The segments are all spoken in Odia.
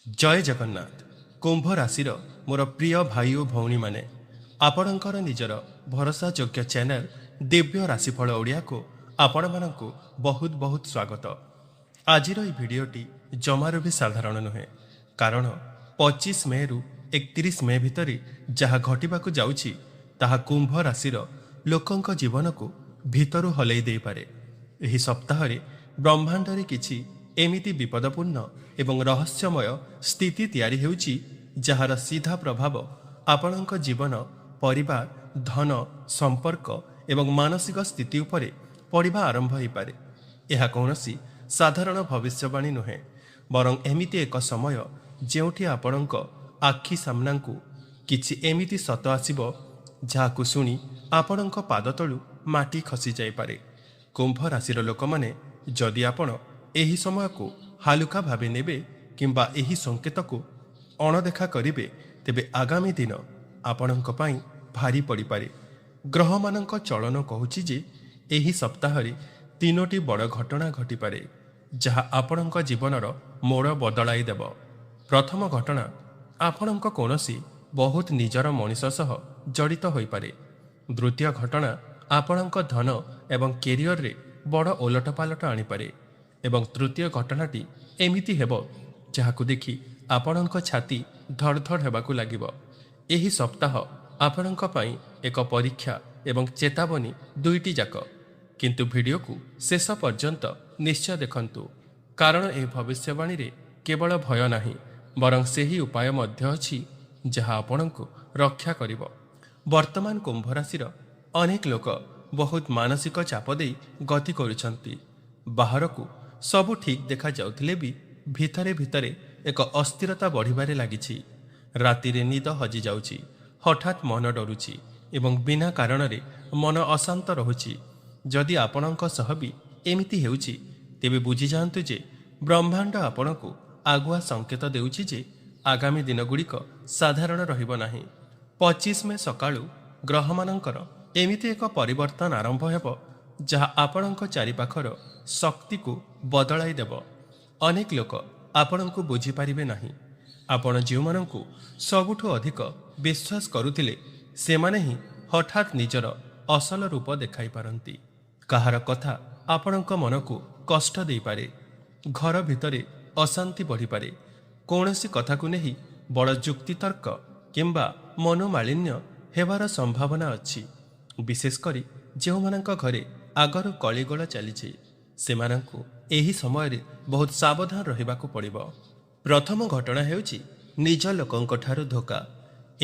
ଜୟ ଜଗନ୍ନାଥ। କୁମ୍ଭ ରାଶିର ମୋର ପ୍ରିୟ ଭାଇ ଓ ଭଉଣୀମାନେ, ଆପଣଙ୍କର ନିଜର ଭରସାଯୋଗ୍ୟ ଚ୍ୟାନେଲ ଦିବ୍ୟ ରାଶିଫଳ ଓଡ଼ିଆକୁ ଆପଣମାନଙ୍କୁ ବହୁତ ବହୁତ ସ୍ୱାଗତ। ଆଜିର ଏହି ଭିଡ଼ିଓଟି ଜମାରୁ ବି ସାଧାରଣ ନୁହେଁ, କାରଣ 25 ମେରୁ 31 ମେ ଭିତରେ ଯାହା ଘଟିବାକୁ ଯାଉଛି, ତାହା କୁମ୍ଭ ରାଶିର ଲୋକଙ୍କ ଜୀବନକୁ ଭିତରୁ ହଲେଇ ଦେଇପାରେ। ଏହି ସପ୍ତାହରେ ବ୍ରହ୍ମାଣ୍ଡରେ କିଛି ଏମିତି ବିପଦପୂର୍ଣ୍ଣ ଏବଂ ରହସ୍ୟମୟ ସ୍ଥିତି ତିଆରି ହେଉଛି, ଯାହାର ସିଧା ପ୍ରଭାବ ଆପଣଙ୍କ ଜୀବନ, ପରିବାର, ଧନ, ସମ୍ପର୍କ ଏବଂ ମାନସିକ ସ୍ଥିତି ଉପରେ ପଡ଼ିବା ଆରମ୍ଭ ହୋଇପାରେ। ଏହା କୌଣସି ସାଧାରଣ ଭବିଷ୍ୟବାଣୀ ନୁହେଁ, ବରଂ ଏମିତି ଏକ ସମୟ ଯେଉଁଠି ଆପଣଙ୍କ ଆଖି ସାମ୍ନାକୁ କିଛି ଏମିତି ସତ ଆସିବ, ଯାହାକୁ ଶୁଣି ଆପଣଙ୍କ ପାଦ ତଳୁ ମାଟି ଖସି ଯାଇପାରେ। କୁମ୍ଭ ରାଶିର ଲୋକମାନେ, ଯଦି ଆପଣ ଏହି ସମୟକୁ ହାଲୁକା ଭାବେ ନେବେ କିମ୍ବା ଏହି ସଂକେତକୁ ଅଣଦେଖା କରିବେ, ତେବେ ଆଗାମୀ ଦିନ ଆପଣଙ୍କ ପାଇଁ ଭାରି ପଡ଼ିପାରେ। ଗ୍ରହମାନଙ୍କ ଚଳନ କହୁଛି ଯେ ଏହି ସପ୍ତାହରେ ତିନୋଟି ବଡ଼ ଘଟଣା ଘଟିପାରେ, ଯାହା ଆପଣଙ୍କ ଜୀବନର ମୋଡ଼ ବଦଳାଇ ଦେବ। ପ୍ରଥମ ଘଟଣା ଆପଣଙ୍କ କୌଣସି ବହୁତ ନିଜର ମଣିଷ ସହ ଜଡ଼ିତ ହୋଇପାରେ। ଦ୍ୱିତୀୟ ଘଟଣା ଆପଣଙ୍କ ଧନ ଏବଂ କ୍ୟାରିୟରରେ ବଡ଼ ଓଲଟପାଲଟ ଆଣିପାରେ ଏବଂ ତୃତୀୟ ଘଟଣାଟି ଏମିତି ହେବ, ଯାହାକୁ ଦେଖି ଆପଣଙ୍କ ଛାତି ଧଡ଼ଧଡ଼ ହେବାକୁ ଲାଗିବ। ଏହି ସପ୍ତାହ ଆପଣଙ୍କ ପାଇଁ ଏକ ପରୀକ୍ଷା ଏବଂ ଚେତାବନୀ ଦୁଇଟି ଯାକ। କିନ୍ତୁ ଭିଡ଼ିଓକୁ ଶେଷ ପର୍ଯ୍ୟନ୍ତ ନିଶ୍ଚୟ ଦେଖନ୍ତୁ, କାରଣ ଏହି ଭବିଷ୍ୟବାଣୀରେ କେବଳ ଭୟ ନାହିଁ, ବରଂ ସେହି ଉପାୟ ମଧ୍ୟ ଅଛି ଯାହା ଆପଣଙ୍କୁ ରକ୍ଷା କରିବ। ବର୍ତ୍ତମାନ କୁମ୍ଭ ରାଶିର ଅନେକ ଲୋକ ବହୁତ ମାନସିକ ଚାପ ଦେଇ ଗତି କରୁଛନ୍ତି। ବାହାରକୁ ସବୁ ଠିକ୍ ଦେଖାଯାଉଥିଲେ ବି ଭିତରେ ଭିତରେ ଏକ ଅସ୍ଥିରତା ବଢ଼ିବାରେ ଲାଗିଛି। ରାତିରେ ନିଦ ହଜିଯାଉଛି, ହଠାତ୍ ମନ ଡରୁଛି ଏବଂ ବିନା କାରଣରେ ମନ ଅଶାନ୍ତ ରହୁଛି। ଯଦି ଆପଣଙ୍କ ସହ ବି ଏମିତି ହେଉଛି, ତେବେ ବୁଝିଯାଆନ୍ତୁ ଯେ ବ୍ରହ୍ମାଣ୍ଡ ଆପଣଙ୍କୁ ଆଗୁଆ ସଂକେତ ଦେଉଛି ଯେ ଆଗାମୀ ଦିନଗୁଡ଼ିକ ସାଧାରଣ ରହିବ ନାହିଁ। 25 ମେ ସକାଳୁ ଗ୍ରହମାନଙ୍କର ଏମିତି ଏକ ପରିବର୍ତ୍ତନ ଆରମ୍ଭ ହେବ, ଯାହା ଆପଣଙ୍କ ଚାରିପାଖର ଶକ୍ତିକୁ ବଦଳାଇ ଦେବ। ଅନେକ ଲୋକ ଆପଣଙ୍କୁ ବୁଝିପାରିବେ ନାହିଁ। ଆପଣ ଯେଉଁମାନଙ୍କୁ ସବୁଠୁ ଅଧିକ ବିଶ୍ୱାସ କରୁଥିଲେ, ସେମାନେ ହିଁ ହଠାତ୍ ନିଜର ଅସଲ ରୂପ ଦେଖାଇପାରନ୍ତି। କାହାର କଥା ଆପଣଙ୍କ ମନକୁ କଷ୍ଟ ଦେଇପାରେ। ଘର ଭିତରେ ଅଶାନ୍ତି ବଢ଼ିପାରେ। କୌଣସି କଥାକୁ ନେଇ ବଡ଼ ଯୁକ୍ତିତର୍କ କିମ୍ବା ମନୋମାଳିନ୍ୟ ହେବାର ସମ୍ଭାବନା ଅଛି। ବିଶେଷ କରି ଯେଉଁମାନଙ୍କ ଘରେ ଆଗରୁ କଳିଗୋଳ ଚାଲିଛି, ସେମାନଙ୍କୁ ଏହି ସମୟରେ ବହୁତ ସାବଧାନ ରହିବାକୁ ପଡ଼ିବ। ପ୍ରଥମ ଘଟଣା ହେଉଛି ନିଜ ଲୋକଙ୍କଠାରୁ ଧୋକା।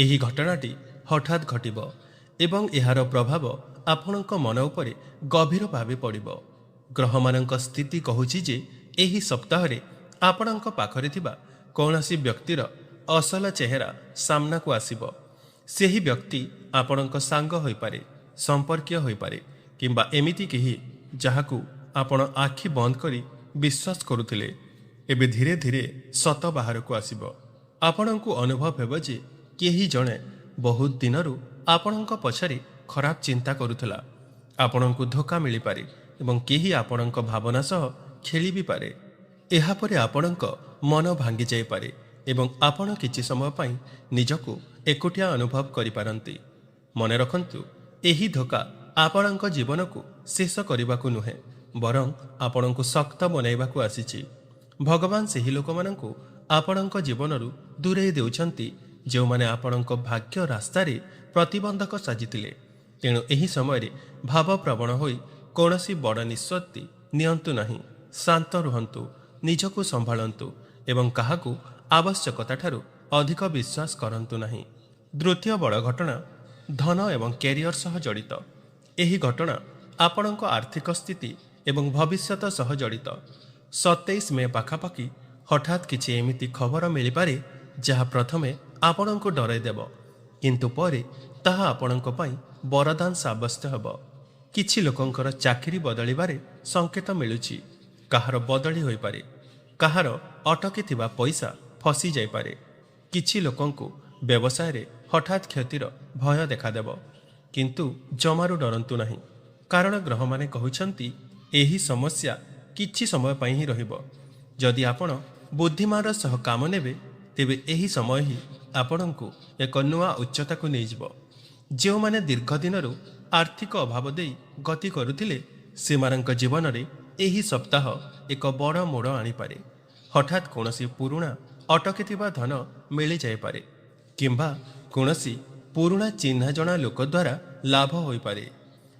ଏହି ଘଟଣାଟି ହଠାତ୍ ଘଟିବ ଏବଂ ଏହାର ପ୍ରଭାବ ଆପଣଙ୍କ ମନ ଉପରେ ଗଭୀର ଭାବେ ପଡ଼ିବ। ଗ୍ରହମାନଙ୍କ ସ୍ଥିତି କହୁଛି ଯେ ଏହି ସପ୍ତାହରେ ଆପଣଙ୍କ ପାଖରେ ଥିବା କୌଣସି ବ୍ୟକ୍ତିର ଅସଲ ଚେହେରା ସାମ୍ନାକୁ ଆସିବ। ସେହି ବ୍ୟକ୍ତି ଆପଣଙ୍କ ସାଙ୍ଗ ହୋଇପାରେ, ସମ୍ପର୍କୀୟ ହୋଇପାରେ କିମ୍ବା ଏମିତି କେହି ଯାହାକୁ ଆପଣ ଆଖି ବନ୍ଦ କରି ବିଶ୍ୱାସ କରୁଥିଲେ। ଏବେ ଧୀରେ ଧୀରେ ସତ ବାହାରକୁ ଆସିବ। ଆପଣଙ୍କୁ ଅନୁଭବ ହେବ ଯେ କେହି ଜଣେ ବହୁତ ଦିନରୁ ଆପଣଙ୍କ ପଛରେ ଖରାପ ଚିନ୍ତା କରୁଥିଲା। ଆପଣଙ୍କୁ ଧୋକା ମିଳିପାରେ ଏବଂ କେହି ଆପଣଙ୍କ ଭାବନା ସହ ଖେଳି ବି ପାରେ। ଏହାପରେ ଆପଣଙ୍କ ମନ ଭାଙ୍ଗି ଯାଇପାରେ ଏବଂ ଆପଣ କିଛି ସମୟ ପାଇଁ ନିଜକୁ ଏକୁଟିଆ ଅନୁଭବ କରିପାରନ୍ତି। ମନେ ରଖନ୍ତୁ, ଏହି ଧୋକା ଆପଣଙ୍କ ଜୀବନକୁ ଶେଷ କରିବାକୁ ନୁହେଁ, ବରଂ ଆପଣଙ୍କୁ ଶକ୍ତ ବନାଇବାକୁ ଆସିଛି। ଭଗବାନ ସେହି ଲୋକମାନଙ୍କୁ ଆପଣଙ୍କ ଜୀବନରୁ ଦୂରେଇ ଦେଉଛନ୍ତି, ଯେଉଁମାନେ ଆପଣଙ୍କ ଭାଗ୍ୟ ରାସ୍ତାରେ ପ୍ରତିବନ୍ଧକ ସାଜିଥିଲେ। ତେଣୁ ଏହି ସମୟରେ ଭାବପ୍ରବଣ ହୋଇ କୌଣସି ବଡ଼ ନିଷ୍ପତ୍ତି ନିଅନ୍ତୁ ନାହିଁ। ଶାନ୍ତ ରୁହନ୍ତୁ, ନିଜକୁ ସମ୍ଭାଳନ୍ତୁ ଏବଂ କାହାକୁ ଆବଶ୍ୟକତା ଠାରୁ ଅଧିକ ବିଶ୍ୱାସ କରନ୍ତୁ ନାହିଁ। ଦ୍ୱିତୀୟ ବଡ଼ ଘଟଣା ଧନ ଏବଂ କ୍ୟାରିୟର ସହ ଜଡ଼ିତ। ଏହି ଘଟଣା ଆପଣଙ୍କ ଆର୍ଥିକ ସ୍ଥିତି ଏବଂ ଭବିଷ୍ୟତ ସହ ଜଡ଼ିତ। 27 ମେ ପାଖାପାଖି ହଠାତ୍ କିଛି ଏମିତି ଖବର ମିଳିପାରେ, ଯାହା ପ୍ରଥମେ ଆପଣଙ୍କୁ ଡରାଇ ଦେବ, କିନ୍ତୁ ପରେ ତାହା ଆପଣଙ୍କ ପାଇଁ ବରଦାନ ସାବ୍ୟସ୍ତ ହେବ। କିଛି ଲୋକଙ୍କର ଚାକିରି ବଦଳିବାରେ ସଂକେତ ମିଳୁଛି। କାହାର ବଦଳି ହୋଇପାରେ, କାହାର ଅଟକି ଥିବା ପଇସା ଫସି ଯାଇପାରେ। କିଛି ଲୋକଙ୍କୁ ବ୍ୟବସାୟରେ ହଠାତ୍ କ୍ଷତିର ଭୟ ଦେଖାଦେବ। କିନ୍ତୁ ଜମାରୁ ଡରନ୍ତୁ ନାହିଁ, କାରଣ ଗ୍ରହମାନେ କହୁଛନ୍ତି ଏହି ସମସ୍ୟା କିଛି ସମୟ ପାଇଁ ହିଁ ରହିବ। ଯଦି ଆପଣ ବୁଦ୍ଧିମାନର ସହ କାମ ନେବେ, ତେବେ ଏହି ସମୟ ହିଁ ଆପଣଙ୍କୁ ଏକ ନୂଆ ଉଚ୍ଚତାକୁ ନେଇଯିବ। ଯେଉଁମାନେ ଦୀର୍ଘ ଦିନରୁ ଆର୍ଥିକ ଅଭାବ ଦେଇ ଗତି କରୁଥିଲେ, ସେମାନଙ୍କ ଜୀବନରେ ଏହି ସପ୍ତାହ ଏକ ବଡ଼ ମୋଡ଼ ଆଣିପାରେ। ହଠାତ୍ କୌଣସି ପୁରୁଣା ଅଟକିଥିବା ଧନ ମିଳିଯାଇପାରେ କିମ୍ବା କୌଣସି ପୁରୁଣା ଚିହ୍ନା ଜଣା ଲୋକ ଦ୍ୱାରା ଲାଭ ହୋଇପାରେ।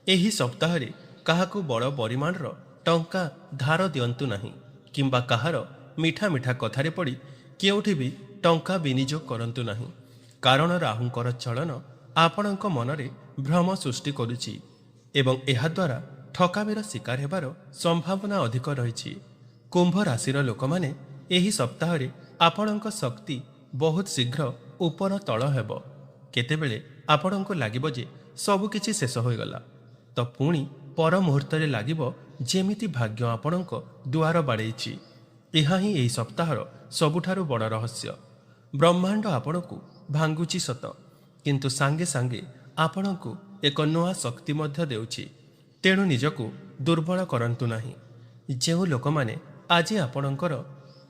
ଏହି ସପ୍ତାହରେ କାହାକୁ ବଡ଼ ପରିମାଣର ଟଙ୍କା ଧାର ଦିଅନ୍ତୁ ନାହିଁ କିମ୍ବା କାହାର ମିଠା ମିଠା କଥାରେ ପଡ଼ି କେଉଁଠି ବି ଟଙ୍କା ବିନିଯୋଗ କରନ୍ତୁ ନାହିଁ, କାରଣ ରାହୁଙ୍କର ଚଳନ ଆପଣଙ୍କ ମନରେ ଭ୍ରମ ସୃଷ୍ଟି କରୁଛି ଏବଂ ଏହାଦ୍ୱାରା ଠକାମିର ଶିକାର ହେବାର ସମ୍ଭାବନା ଅଧିକ ରହିଛି। କୁମ୍ଭ ରାଶିର ଲୋକମାନେ, ଏହି ସପ୍ତାହରେ ଆପଣଙ୍କ ଶକ୍ତି ବହୁତ ଶୀଘ୍ର ଉପର ତଳ ହେବ। କେତେବେଳେ ଆପଣଙ୍କୁ ଲାଗିବ ଯେ ସବୁକିଛି ଶେଷ ହୋଇଗଲା, ତ ପୁଣି ପର ମୁହୂର୍ତ୍ତରେ ଲାଗିବ ଯେମିତି ଭାଗ୍ୟ ଆପଣଙ୍କ ଦୁଆର ବାଡ଼େଇଛି। ଏହା ହିଁ ଏହି ସପ୍ତାହର ସବୁଠାରୁ ବଡ଼ ରହସ୍ୟ। ବ୍ରହ୍ମାଣ୍ଡ ଆପଣଙ୍କୁ ଭାଙ୍ଗୁଛି ସତ, କିନ୍ତୁ ସାଙ୍ଗେ ସାଙ୍ଗେ ଆପଣଙ୍କୁ ଏକ ନୂଆ ଶକ୍ତି ମଧ୍ୟ ଦେଉଛି। ତେଣୁ ନିଜକୁ ଦୁର୍ବଳ କରନ୍ତୁ ନାହିଁ। ଯେଉଁ ଲୋକମାନେ ଆଜି ଆପଣଙ୍କର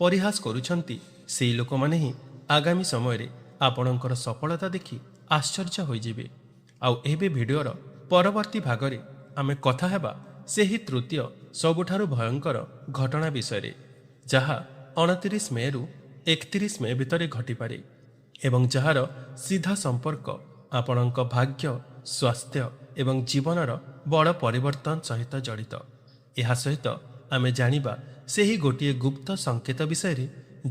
ପରିହାସ କରୁଛନ୍ତି, ସେଇ ଲୋକମାନେ ହିଁ ଆଗାମୀ ସମୟରେ ଆପଣଙ୍କର ସଫଳତା ଦେଖି ଆଶ୍ଚର୍ଯ୍ୟ ହୋଇଯିବେ। ଆଉ ଏବେ ଭିଡ଼ିଓର ପରବର୍ତ୍ତୀ ଭାଗରେ ଆମେ କଥା ହେବା ସେହି ତୃତୀୟ ସବୁଠାରୁ ଭୟଙ୍କର ଘଟଣା ବିଷୟରେ, ଯାହା 29 ମେରୁ 31 ମେ ଭିତରେ ଘଟିପାରେ ଏବଂ ଯାହାର ସିଧା ସମ୍ପର୍କ ଆପଣଙ୍କ ଭାଗ୍ୟ, ସ୍ୱାସ୍ଥ୍ୟ ଏବଂ ଜୀବନର ବଡ଼ ପରିବର୍ତ୍ତନ ସହିତ ଜଡ଼ିତ। ଏହା ସହିତ ଆମେ ଜାଣିବା ସେହି ଗୋଟିଏ ଗୁପ୍ତ ସଂକେତ ବିଷୟରେ,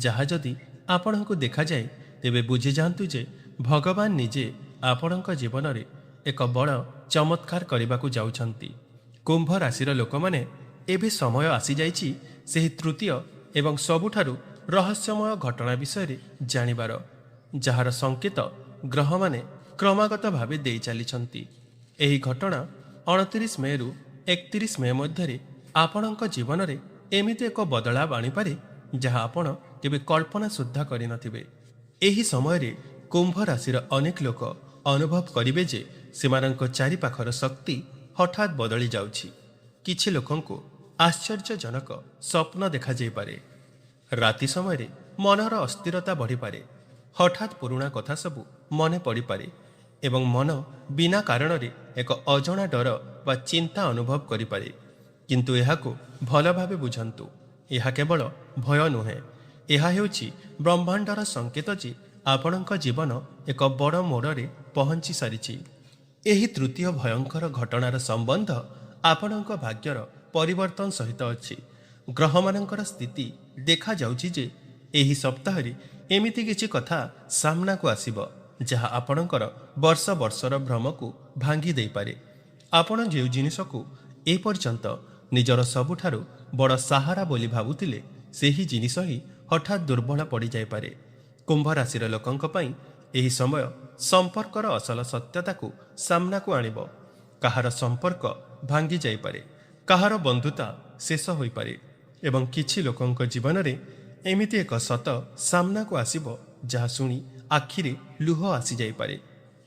ଯାହା ଯଦି ଆପଣଙ୍କୁ ଦେଖାଯାଏ ତେବେ ବୁଝିଯାଆନ୍ତୁ ଯେ ଭଗବାନ ନିଜେ ଆପଣଙ୍କ ଜୀବନରେ ଏକ ବଡ଼ ଚମତ୍କାର କରିବାକୁ ଯାଉଛନ୍ତି। କୁମ୍ଭ ରାଶିର ଲୋକମାନେ, ଏବେ ସମୟ ଆସିଯାଇଛି ସେହି ତୃତୀୟ ଏବଂ ସବୁଠାରୁ ରହସ୍ୟମୟ ଘଟଣା ବିଷୟରେ ଜାଣିବାର, ଯାହାର ସଂକେତ ଗ୍ରହମାନେ କ୍ରମାଗତ ଭାବେ ଦେଇ ଚାଲିଛନ୍ତି। ଏହି ଘଟଣା 29 ମେରୁ 31 ମେ ମଧ୍ୟରେ ଆପଣଙ୍କ ଜୀବନରେ ଏମିତି ଏକ ବଦଳାବ ଆଣିପାରେ, ଯାହା ଆପଣ କେବେ କଳ୍ପନା ସୁଦ୍ଧା କରିନଥିବେ। ଏହି ସମୟରେ କୁମ୍ଭ ରାଶିର ଅନେକ ଲୋକ ଅନୁଭବ କରିବେ ଯେ ସେମାନଙ୍କ ଚାରିପାଖର ଶକ୍ତି ହଠାତ୍ ବଦଳି ଯାଉଛି। କିଛି ଲୋକଙ୍କୁ ଆଶ୍ଚର୍ଯ୍ୟଜନକ ସ୍ୱପ୍ନ ଦେଖାଯାଇପାରେ। ରାତି ସମୟରେ ମନର ଅସ୍ଥିରତା ବଢ଼ିପାରେ। ହଠାତ୍ ପୁରୁଣା କଥା ସବୁ ମନେ ପଡ଼ିପାରେ ଏବଂ ମନ ବିନା କାରଣରେ ଏକ ଅଜଣା ଡର ବା ଚିନ୍ତା ଅନୁଭବ କରିପାରେ। କିନ୍ତୁ ଏହାକୁ ଭଲ ଭାବେ ବୁଝନ୍ତୁ, ଏହା କେବଳ ଭୟ ନୁହେଁ। ଏହା ହେଉଛି ବ୍ରହ୍ମାଣ୍ଡର ସଂକେତ ଯେ ଆପଣଙ୍କ ଜୀବନ ଏକ ବଡ଼ ମୋଡ଼ରେ ପହଞ୍ଚି ସାରିଛି। ଏହି ତୃତୀୟ ଭୟଙ୍କର ଘଟଣାର ସମ୍ବନ୍ଧ ଆପଣଙ୍କ ଭାଗ୍ୟର ପରିବର୍ତ୍ତନ ସହିତ ଅଛି। ଗ୍ରହମାନଙ୍କର ସ୍ଥିତି ଦେଖାଯାଉଛି ଯେ ଏହି ସପ୍ତାହରେ ଏମିତି କିଛି କଥା ସାମ୍ନାକୁ ଆସିବ, ଯାହା ଆପଣଙ୍କର ବର୍ଷ ବର୍ଷର ଭ୍ରମକୁ ଭାଙ୍ଗି ଦେଇପାରେ। ଆପଣ ଯେଉଁ ଜିନିଷକୁ ଏପର୍ଯ୍ୟନ୍ତ ନିଜର ସବୁଠାରୁ ବଡ଼ ସାହାରା ବୋଲି ଭାବୁଥିଲେ, ସେହି ଜିନିଷ ହିଁ ହଠାତ୍ ଦୁର୍ବଳ ପଡ଼ିଯାଇପାରେ। କୁମ୍ଭ ରାଶିର ଲୋକଙ୍କ ପାଇଁ ଏହି ସମୟ ସମ୍ପର୍କର ଅସଲ ସତ୍ୟତାକୁ ସାମ୍ନାକୁ ଆଣିବ। କାହାର ସମ୍ପର୍କ ଭାଙ୍ଗି ଯାଇପାରେ, କାହାର ବନ୍ଧୁତା ଶେଷ ହୋଇପାରେ ଏବଂ କିଛି ଲୋକଙ୍କ ଜୀବନରେ ଏମିତି ଏକ ସତ ସାମ୍ନାକୁ ଆସିବ, ଯାହା ଶୁଣି ଆଖିରେ ଲୁହ ଆସିଯାଇପାରେ।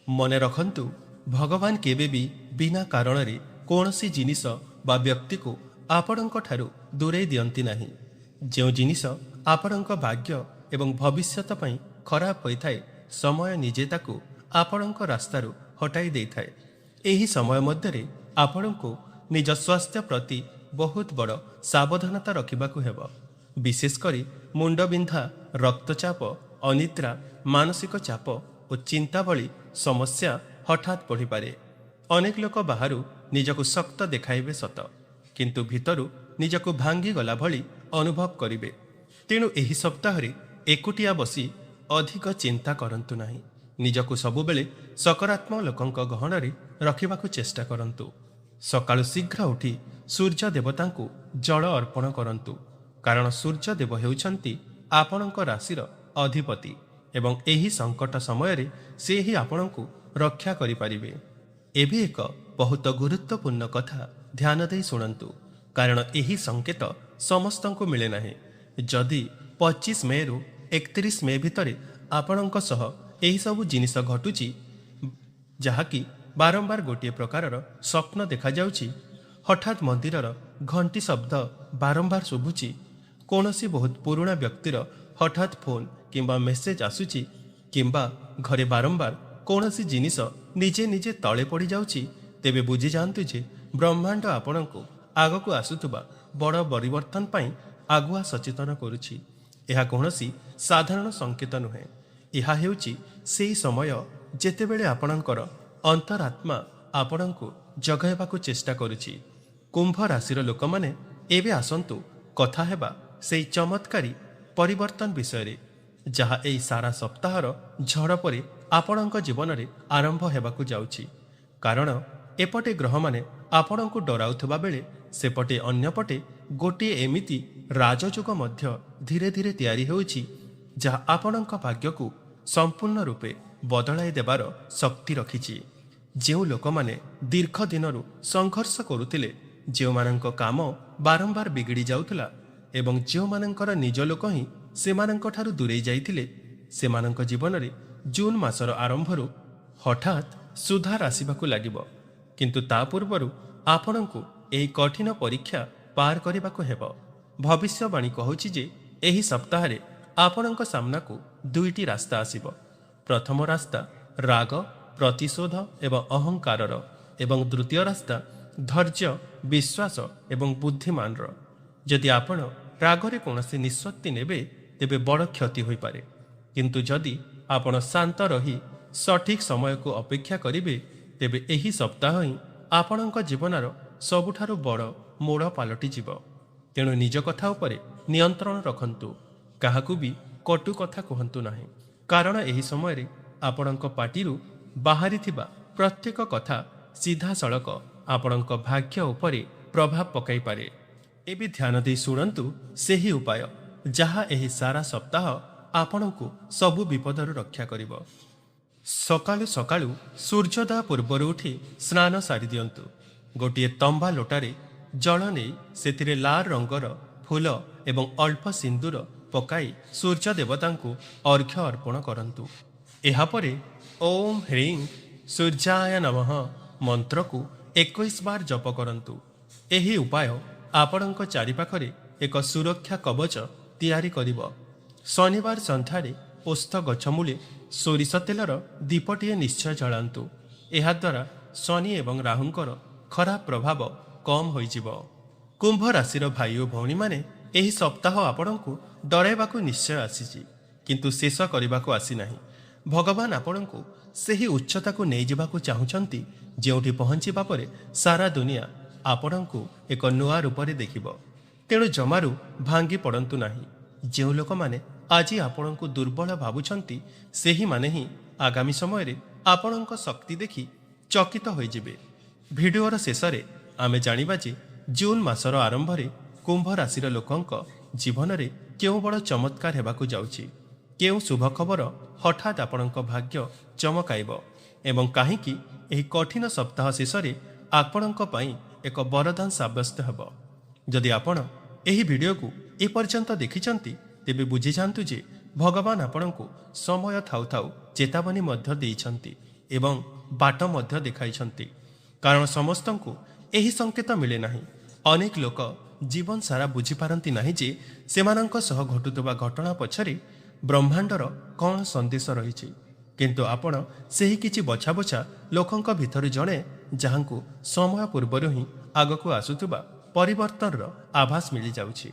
ମନେ ରଖନ୍ତୁ, ଭଗବାନ କେବେ ବି ବିନା କାରଣରେ କୌଣସି ଜିନିଷ ବା ବ୍ୟକ୍ତିକୁ ଆପଣଙ୍କ ଠାରୁ ଦୂରେଇ ଦିଅନ୍ତି ନାହିଁ। ଯେଉଁ ଜିନିଷ ଆପଣଙ୍କ ଭାଗ୍ୟ ଏବଂ ଭବିଷ୍ୟତ ପାଇଁ ଖରାପ ହୋଇଥାଏ, ସମୟ ନିଜେ ତାକୁ ଆପଣଙ୍କ ରାସ୍ତାରୁ ହଟାଇ ଦେଇଥାଏ। ଏହି ସମୟ ମଧ୍ୟରେ ଆପଣଙ୍କୁ ନିଜ ସ୍ୱାସ୍ଥ୍ୟ ପ୍ରତି ବହୁତ ବଡ଼ ସାବଧାନତା ରଖିବାକୁ ହେବ। ବିଶେଷ କରି ମୁଣ୍ଡବିନ୍ଧା, ରକ୍ତଚାପ, ଅନିଦ୍ରା, ମାନସିକ ଚାପ ଓ ଚିନ୍ତା ଭଳି ସମସ୍ୟା ହଠାତ୍ ବଢ଼ିପାରେ। ଅନେକ ଲୋକ ବାହାରୁ ନିଜକୁ ଶକ୍ତ ଦେଖାଇବେ ସତ, କିନ୍ତୁ ଭିତରୁ ନିଜକୁ ଭାଙ୍ଗିଗଲା ଭଳି ଅନୁଭବ କରିବେ। ତେଣୁ ଏହି ସପ୍ତାହରେ ଏକୁଟିଆ ବସି ଅଧିକ ଚିନ୍ତା କରନ୍ତୁ ନାହିଁ। ନିଜକୁ ସବୁବେଳେ ସକାରାତ୍ମକ ଲୋକଙ୍କ ଗହଣରେ ରଖିବାକୁ ଚେଷ୍ଟା କରନ୍ତୁ। ସକାଳୁ ଶୀଘ୍ର ଉଠି ସୂର୍ଯ୍ୟ ଦେବତାଙ୍କୁ ଜଳ ଅର୍ପଣ କରନ୍ତୁ, କାରଣ ସୂର୍ଯ୍ୟ ଦେବ ହେଉଛନ୍ତି ଆପଣଙ୍କ ରାଶିର ଅଧିପତି ଏବଂ ଏହି ସଙ୍କଟ ସମୟରେ ସେ ହିଁ ଆପଣଙ୍କୁ ରକ୍ଷା କରିପାରିବେ। ଏବେ ଏକ ବହୁତ ଗୁରୁତ୍ୱପୂର୍ଣ୍ଣ କଥା ଧ୍ୟାନ ଦେଇ ଶୁଣନ୍ତୁ, କାରଣ ଏହି ସଂକେତ ସମସ୍ତଙ୍କୁ ମିଳେ ନାହିଁ। ଯଦି 25 ମେରୁ 31 ମେ ଭିତରେ ଆପଣଙ୍କ ସହ ଏହିସବୁ ଜିନିଷ ଘଟୁଛି, ଯାହାକି ବାରମ୍ବାର ଗୋଟିଏ ପ୍ରକାରର ସ୍ୱପ୍ନ ଦେଖାଯାଉଛି, ହଠାତ୍ ମନ୍ଦିରର ଘଣ୍ଟି ଶବ୍ଦ ବାରମ୍ବାର ଶୁଭୁଛି, କୌଣସି ବହୁତ ପୁରୁଣା ବ୍ୟକ୍ତିର ହଠାତ୍ ଫୋନ୍ କିମ୍ବା ମେସେଜ ଆସୁଛି କିମ୍ବା ଘରେ ବାରମ୍ବାର କୌଣସି ଜିନିଷ ନିଜେ ନିଜେ ତଳେ ପଡ଼ିଯାଉଛି, ତେବେ ବୁଝିଯାଆନ୍ତୁ ଯେ ବ୍ରହ୍ମାଣ୍ଡ ଆପଣଙ୍କୁ ଆଗକୁ ଆସୁଥିବା ବଡ଼ ପରିବର୍ତ୍ତନ ପାଇଁ ଆଗୁଆ ସଚେତନ କରୁଛି। ଏହା କୌଣସି ସାଧାରଣ ସଂକେତ ନୁହେଁ। ଏହା ହେଉଛି ସେହି ସମୟ ଯେତେବେଳେ ଆପଣଙ୍କର ଅନ୍ତରାତ୍ମା ଆପଣଙ୍କୁ ଜଗାଇବାକୁ ଚେଷ୍ଟା କରୁଛି। କୁମ୍ଭ ରାଶିର ଲୋକମାନେ, ଏବେ ଆସନ୍ତୁ କଥା ହେବା ସେହି ଚମତ୍କାରୀ ପରିବର୍ତ୍ତନ ବିଷୟରେ, ଯାହା ଏହି ସାରା ସପ୍ତାହର ଝଡ଼ ପରେ ଆପଣଙ୍କ ଜୀବନରେ ଆରମ୍ଭ ହେବାକୁ ଯାଉଛି। କାରଣ ଏପଟେ ଗ୍ରହମାନେ ଆପଣଙ୍କୁ ଡରାଉଥିବା ବେଳେ ସେପଟେ ଅନ୍ୟପଟେ ଗୋଟିଏ ଏମିତି ରାଜଯୋଗ ମଧ୍ୟ ଧୀରେ ଧୀରେ ତିଆରି ହେଉଛି, ଯାହା ଆପଣଙ୍କ ଭାଗ୍ୟକୁ ସମ୍ପୂର୍ଣ୍ଣ ରୂପେ ବଦଳାଇ ଦେବାର ଶକ୍ତି ରଖିଛି। ଯେଉଁ ଲୋକମାନେ ଦୀର୍ଘ ଦିନରୁ ସଂଘର୍ଷ କରୁଥିଲେ, ଯେଉଁମାନଙ୍କ କାମ ବାରମ୍ବାର ବିଗିଡ଼ି ଯାଉଥିଲା ଏବଂ ଯେଉଁମାନଙ୍କର ନିଜ ଲୋକ ହିଁ ସେମାନଙ୍କଠାରୁ ଦୂରେଇ ଯାଇଥିଲେ, ସେମାନଙ୍କ ଜୀବନରେ ଜୁନ୍ ମାସର ଆରମ୍ଭରୁ ହଠାତ୍ ସୁଧାର ଆସିବାକୁ ଲାଗିବ। କିନ୍ତୁ ତା ପୂର୍ବରୁ ଆପଣଙ୍କୁ ଏହି କଠିନ ପରୀକ୍ଷା ପାର କରିବାକୁ ହେବ। ଭବିଷ୍ୟବାଣୀ କହୁଛି ଯେ ଏହି ସପ୍ତାହରେ ଆପଣଙ୍କ ସାମ୍ନାକୁ ଦୁଇଟି ରାସ୍ତା ଆସିବ। ପ୍ରଥମ ରାସ୍ତା ରାଗ, ପ୍ରତିଶୋଧ ଏବଂ ଅହଙ୍କାରର ଏବଂ ଦ୍ୱିତୀୟ ରାସ୍ତା ଧୈର୍ଯ୍ୟ, ବିଶ୍ୱାସ ଏବଂ ବୁଦ୍ଧିମାନର। ଯଦି ଆପଣ ରାଗରେ କୌଣସି ନିଷ୍ପତ୍ତି ନେବେ, ତେବେ ବଡ଼ କ୍ଷତି ହୋଇପାରେ। କିନ୍ତୁ ଯଦି ଆପଣ ଶାନ୍ତ ରହି ସଠିକ୍ ସମୟକୁ ଅପେକ୍ଷା କରିବେ, ତେବେ ଏହି ସପ୍ତାହ ହିଁ ଆପଣଙ୍କ ଜୀବନର ସବୁଠାରୁ ବଡ଼ ମୋଡ଼ ପାଲଟିଯିବ। ତେଣୁ ନିଜ କଥା ଉପରେ ନିୟନ୍ତ୍ରଣ ରଖନ୍ତୁ। କାହାକୁ ବି କଟୁ କଥା କୁହନ୍ତୁ ନାହିଁ, କାରଣ ଏହି ସମୟରେ ଆପଣଙ୍କ ପାଟିରୁ ବାହାରିଥିବା ପ୍ରତ୍ୟେକ କଥା ସିଧାସଳଖ ଆପଣଙ୍କ ଭାଗ୍ୟ ଉପରେ ପ୍ରଭାବ ପକାଇପାରେ। ଏବେ ଧ୍ୟାନ ଦେଇ ଶୁଣନ୍ତୁ ସେହି ଉପାୟ, ଯାହା ଏହି ସାରା ସପ୍ତାହ ଆପଣଙ୍କୁ ସବୁ ବିପଦରୁ ରକ୍ଷା କରିବ। ସକାଳୁ ସକାଳୁ ସୂର୍ଯ୍ୟୋଦୟ ପୂର୍ବରୁ ଉଠି ସ୍ନାନ ସାରି ଦିଅନ୍ତୁ। ଗୋଟିଏ ତମ୍ବା ଲୋଟାରେ ଜଳ ନେଇ ସେଥିରେ ଲାଲ ରଙ୍ଗର ଫୁଲ ଏବଂ ଅଳ୍ପ ସିନ୍ଦୁର ପକାଇ ସୂର୍ଯ୍ୟ ଦେବତାଙ୍କୁ ଅର୍ଘ୍ୟ ଅର୍ପଣ କରନ୍ତୁ। ଏହାପରେ ଓମ୍ ହ୍ରୀଂ ସୂର୍ଯ୍ୟାୟ ନମଃ ମନ୍ତ୍ରକୁ 21 ବାର ଜପ କରନ୍ତୁ। ଏହି ଉପାୟ ଆପଣଙ୍କ ଚାରିପାଖରେ ଏକ ସୁରକ୍ଷା କବଚ ତିଆରି କରିବ। ଶନିବାର ସନ୍ଧ୍ୟାରେ ଓସ୍ତ ଗଛ ମୂଳେ ସୋରିଷ ତେଲର ଦୀପଟିଏ ନିଶ୍ଚୟ ଜଳାନ୍ତୁ। ଏହାଦ୍ୱାରା ଶନି ଏବଂ ରାହୁଙ୍କର ଖରାପ ପ୍ରଭାବ କମ୍ ହୋଇଯିବ। କୁମ୍ଭ ରାଶିର ଭାଇ ଓ ଭଉଣୀମାନେ, ଏହି ସପ୍ତାହ ଆପଣଙ୍କୁ ଡରାଇବାକୁ ନିଶ୍ଚୟ ଆସିଛି, କିନ୍ତୁ ଶେଷ କରିବାକୁ ଆସିନାହିଁ। ଭଗବାନ ଆପଣଙ୍କୁ ସେହି ଉଚ୍ଚତାକୁ ନେଇଯିବାକୁ ଚାହୁଁଛନ୍ତି, ଯେଉଁଠି ପହଞ୍ଚିବା ପରେ ସାରା ଦୁନିଆ ଆପଣଙ୍କୁ ଏକ ନୂଆ ରୂପରେ ଦେଖିବ। ତେଣୁ ଜମାରୁ ଭାଙ୍ଗି ପଡ଼ନ୍ତୁ ନାହିଁ। ଯେଉଁ ଲୋକମାନେ ଆଜି ଆପଣଙ୍କୁ ଦୁର୍ବଳ ଭାବୁଛନ୍ତି, ସେହିମାନେ ହିଁ ଆଗାମୀ ସମୟରେ ଆପଣଙ୍କ ଶକ୍ତି ଦେଖି ଚକିତ ହୋଇଯିବେ। ଭିଡିଓର ଶେଷରେ ଆମେ ଜାଣିବା ଯେ ଜୁନ୍ ମାସର ଆରମ୍ଭରେ କୁମ୍ଭ ରାଶିର ଲୋକଙ୍କ ଜୀବନରେ କେଉଁ ବଡ଼ ଚମତ୍କାର ହେବାକୁ ଯାଉଛି, କେଉଁ ଶୁଭ ଖବର ହଠାତ୍ ଆପଣଙ୍କ ଭାଗ୍ୟ ଚମକାଇବ ଏବଂ କାହିଁକି ଏହି କଠିନ ସପ୍ତାହ ଶେଷରେ ଆପଣଙ୍କ ପାଇଁ ଏକ ବରଦାନ ସାବ୍ୟସ୍ତ ହେବ। ଯଦି ଆପଣ ଏହି ଭିଡିଓକୁ ଏପର୍ଯ୍ୟନ୍ତ ଦେଖିଛନ୍ତି, ତେବେ ବୁଝିଯାଆନ୍ତୁ ଯେ ଭଗବାନ ଆପଣଙ୍କୁ ସମୟ ଥାଉ ଥାଉ ଚେତାବନୀ ମଧ୍ୟ ଦେଇଛନ୍ତି ଏବଂ ବାଟ ମଧ୍ୟ ଦେଖାଇଛନ୍ତି। କାରଣ ସମସ୍ତଙ୍କୁ ଏହି ସଂକେତ ମିଳେ ନାହିଁ। ଅନେକ ଲୋକ ଜୀବନ ସାରା ବୁଝିପାରନ୍ତି ନାହିଁ ଯେ ସେମାନଙ୍କ ସହ ଘଟୁଥିବା ଘଟଣା ପଛରେ ବ୍ରହ୍ମାଣ୍ଡର କ'ଣ ସନ୍ଦେଶ ରହିଛି। କିନ୍ତୁ ଆପଣ ସେହି କିଛି ବଛା ବଛା ଲୋକଙ୍କ ଭିତରୁ ଜଣେ, ଯାହାଙ୍କୁ ସମୟ ପୂର୍ବରୁ ହିଁ ଆଗକୁ ଆସୁଥିବା ପରିବର୍ତ୍ତନର ଆଭାସ ମିଳିଯାଉଛି।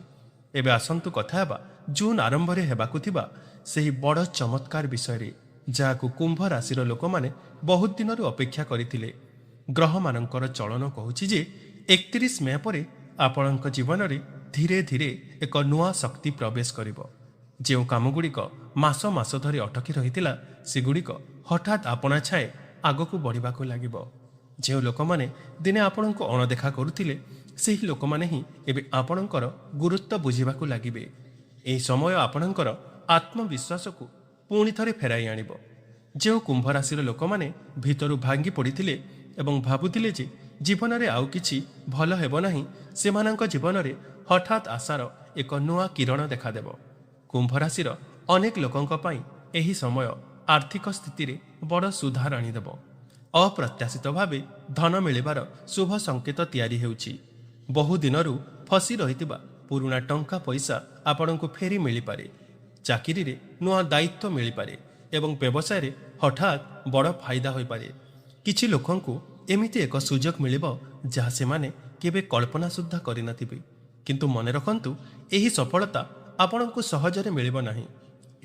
ଏବେ ଆସନ୍ତୁ କଥା ହେବା ଜୁନ୍ ଆରମ୍ଭରେ ହେବାକୁ ଥିବା ସେହି ବଡ଼ ଚମତ୍କାର ବିଷୟରେ, ଯାହାକୁ କୁମ୍ଭ ରାଶିର ଲୋକମାନେ ବହୁତ ଦିନରୁ ଅପେକ୍ଷା କରିଥିଲେ। ଗ୍ରହମାନଙ୍କର ଚଳନ କହୁଛି ଯେ 31 ମେ ପରେ ଆପଣଙ୍କ ଜୀବନରେ ଧୀରେ ଧୀରେ ଏକ ନୂଆ ଶକ୍ତି ପ୍ରବେଶ କରିବ। ଯେଉଁ କାମଗୁଡ଼ିକ ମାସ ମାସ ଧରି ଅଟକି ରହିଥିଲା, ସେଗୁଡ଼ିକ ହଠାତ୍ ଆପଣା ଛାଏଁ ଆଗକୁ ବଢ଼ିବାକୁ ଲାଗିବ। ଯେଉଁ ଲୋକମାନେ ଦିନେ ଆପଣଙ୍କୁ ଅଣଦେଖା କରୁଥିଲେ, ସେହି ଲୋକମାନେ ହିଁ ଏବେ ଆପଣଙ୍କର ଗୁରୁତ୍ୱ ବୁଝିବାକୁ ଲାଗିବେ। ଏହି ସମୟ ଆପଣଙ୍କର ଆତ୍ମବିଶ୍ୱାସକୁ ପୁଣି ଥରେ ଫେରାଇ ଆଣିବ। ଯେଉଁ କୁମ୍ଭ ରାଶିର ଲୋକମାନେ ଭିତରୁ ଭାଙ୍ଗି ପଡ଼ିଥିଲେ ଏବଂ ଭାବୁଥିଲେ ଯେ ଜୀବନରେ ଆଉ କିଛି ଭଲ ହେବ ନାହିଁ, ସେମାନଙ୍କ ଜୀବନରେ ହଠାତ୍ ଆଶାର ଏକ ନୂଆ କିରଣ ଦେଖାଦେବ। କୁମ୍ଭ ରାଶିର ଅନେକ ଲୋକଙ୍କ ପାଇଁ ଏହି ସମୟ ଆର୍ଥିକ ସ୍ଥିତିରେ ବଡ଼ ସୁଧାର ଆଣିଦେବ। ଅପ୍ରତ୍ୟାଶିତ ଭାବେ ଧନ ମିଳିବାର ଶୁଭ ସଂକେତ ତିଆରି ହେଉଛି। ବହୁ ଦିନରୁ ଫସି ରହିଥିବା ପୁରୁଣା ଟଙ୍କା ପଇସା ଆପଣଙ୍କୁ ଫେରି ମିଳିପାରେ। ଚାକିରିରେ ନୂଆ ଦାୟିତ୍ୱ ମିଳିପାରେ ଏବଂ ବ୍ୟବସାୟରେ ହଠାତ୍ ବଡ଼ ଫାଇଦା ହୋଇପାରେ। କିଛି ଲୋକଙ୍କୁ ଏମିତି ଏକ ସୁଯୋଗ ମିଳିବ ଯାହା ସେମାନେ କେବେ କଳ୍ପନା ସୁଦ୍ଧା କରିନଥିବେ। କିନ୍ତୁ ମନେ ରଖନ୍ତୁ, ଏହି ସଫଳତା ଆପଣଙ୍କୁ ସହଜରେ ମିଳିବ ନାହିଁ।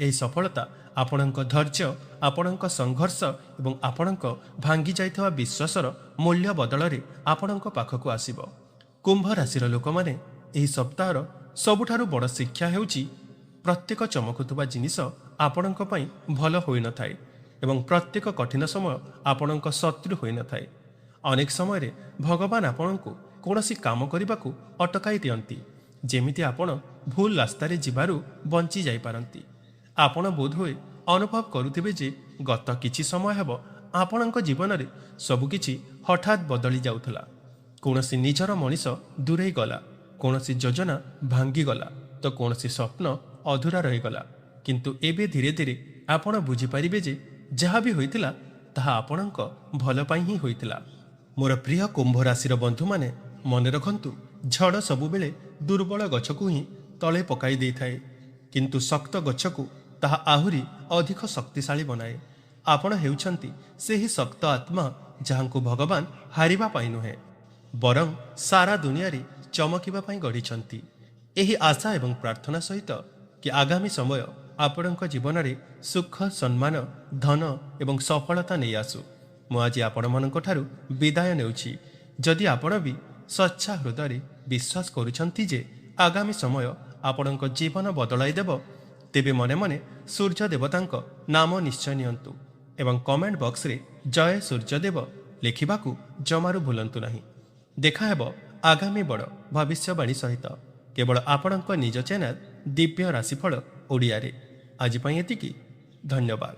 ଏହି ସଫଳତା ଆପଣଙ୍କ ଧୈର୍ଯ୍ୟ, ଆପଣଙ୍କ ସଂଘର୍ଷ ଏବଂ ଆପଣଙ୍କ ଭାଙ୍ଗି ଯାଇଥିବା ବିଶ୍ୱାସର ମୂଲ୍ୟ ବଦଳରେ ଆପଣଙ୍କ ପାଖକୁ ଆସିବ। କୁମ୍ଭ ରାଶିର ଲୋକମାନେ, ଏହି ସପ୍ତାହର ସବୁଠାରୁ ବଡ଼ ଶିକ୍ଷା ହେଉଛି, ପ୍ରତ୍ୟେକ ଚମକୁଥିବା ଜିନିଷ ଆପଣଙ୍କ ପାଇଁ ଭଲ ହୋଇନଥାଏ ଏବଂ ପ୍ରତ୍ୟେକ କଠିନ ସମୟ ଆପଣଙ୍କ ଶତ୍ରୁ ହୋଇନଥାଏ। ଅନେକ ସମୟରେ ଭଗବାନ ଆପଣଙ୍କୁ କୌଣସି କାମ କରିବାକୁ ଅଟକାଇ ଦିଅନ୍ତି, ଯେମିତି ଆପଣ ଭୁଲ ରାସ୍ତାରେ ଯିବାରୁ ବଞ୍ଚି ଯାଇପାରନ୍ତି। ଆପଣ ବୋଧହୁଏ ଅନୁଭବ କରୁଥିବେ ଯେ ଗତ କିଛି ସମୟ ହେବ ଆପଣଙ୍କ ଜୀବନରେ ସବୁକିଛି ହଠାତ୍ ବଦଳି ଯାଉଥିଲା। କୌଣସି ନିଜର ମଣିଷ ଦୂରେଇ ଗଲା, କୌଣସି ଯୋଜନା ଭାଙ୍ଗିଗଲା ତ କୌଣସି ସ୍ୱପ୍ନ ଅଧୁରା ରହିଗଲା। କିନ୍ତୁ ଏବେ ଧୀରେ ଧୀରେ ଆପଣ ବୁଝିପାରିବେ ଯେ ଯାହା ବି ହୋଇଥିଲା ତାହା ଆପଣଙ୍କ ଭଲ ପାଇଁ ହିଁ ହୋଇଥିଲା। ମୋର ପ୍ରିୟ କୁମ୍ଭ ରାଶିର ବନ୍ଧୁମାନେ, ମନେ ରଖନ୍ତୁ, ଝଡ଼ ସବୁବେଳେ ଦୁର୍ବଳ ଗଛକୁ ହିଁ ତଳେ ପକାଇ ଦେଇଥାଏ, କିନ୍ତୁ ଶକ୍ତ ଗଛକୁ ତାହା ଆହୁରି ଅଧିକ ଶକ୍ତିଶାଳୀ ବନାଏ। ଆପଣ ହେଉଛନ୍ତି ସେହି ଶକ୍ତ ଆତ୍ମା ଯାହାଙ୍କୁ ଭଗବାନ ହାରିବା ପାଇଁ ନୁହେଁ, ବରଂ ସାରା ଦୁନିଆରେ ଚମକିବା ପାଇଁ ଗଢ଼ିଛନ୍ତି। ଏହି ଆଶା ଏବଂ ପ୍ରାର୍ଥନା ସହିତ କି ଆଗାମୀ ସମୟ ଆପଣଙ୍କ ଜୀବନରେ ସୁଖ, ସମ୍ମାନ, ଧନ ଏବଂ ସଫଳତା ନେଇ ଆସୁ, ମୁଁ ଆଜି ଆପଣମାନଙ୍କ ଠାରୁ ବିଦାୟ ନେଉଛି। ଯଦି ଆପଣ ବି ସଚ୍ଚା ହୃଦୟରେ ବିଶ୍ୱାସ କରୁଛନ୍ତି ଯେ ଆଗାମୀ ସମୟ ଆପଣଙ୍କ ଜୀବନ ବଦଳାଇ ଦେବ, ତେବେ ମନେ ମନେ ସୂର୍ଯ୍ୟ ଦେବତାଙ୍କ ନାମ ନିଶ୍ଚୟ ନିଅନ୍ତୁ ଏବଂ କମେଣ୍ଟ ବକ୍ସରେ ଜୟ ସୂର୍ଯ୍ୟଦେବ ଲେଖିବାକୁ ଜମାରୁ ଭୁଲନ୍ତୁ ନାହିଁ। ଦେଖାହେବ ଆଗାମୀ ବଡ଼ ଭବିଷ୍ୟବାଣୀ ସହିତ କେବଳ ଆପଣଙ୍କ ନିଜ ଚ୍ୟାନେଲ ଦିବ୍ୟ ରାଶିଫଳ ଓଡ଼ିଆରେ। ଆଜି ପାଇଁ ଏତିକି, ଧନ୍ୟବାଦ।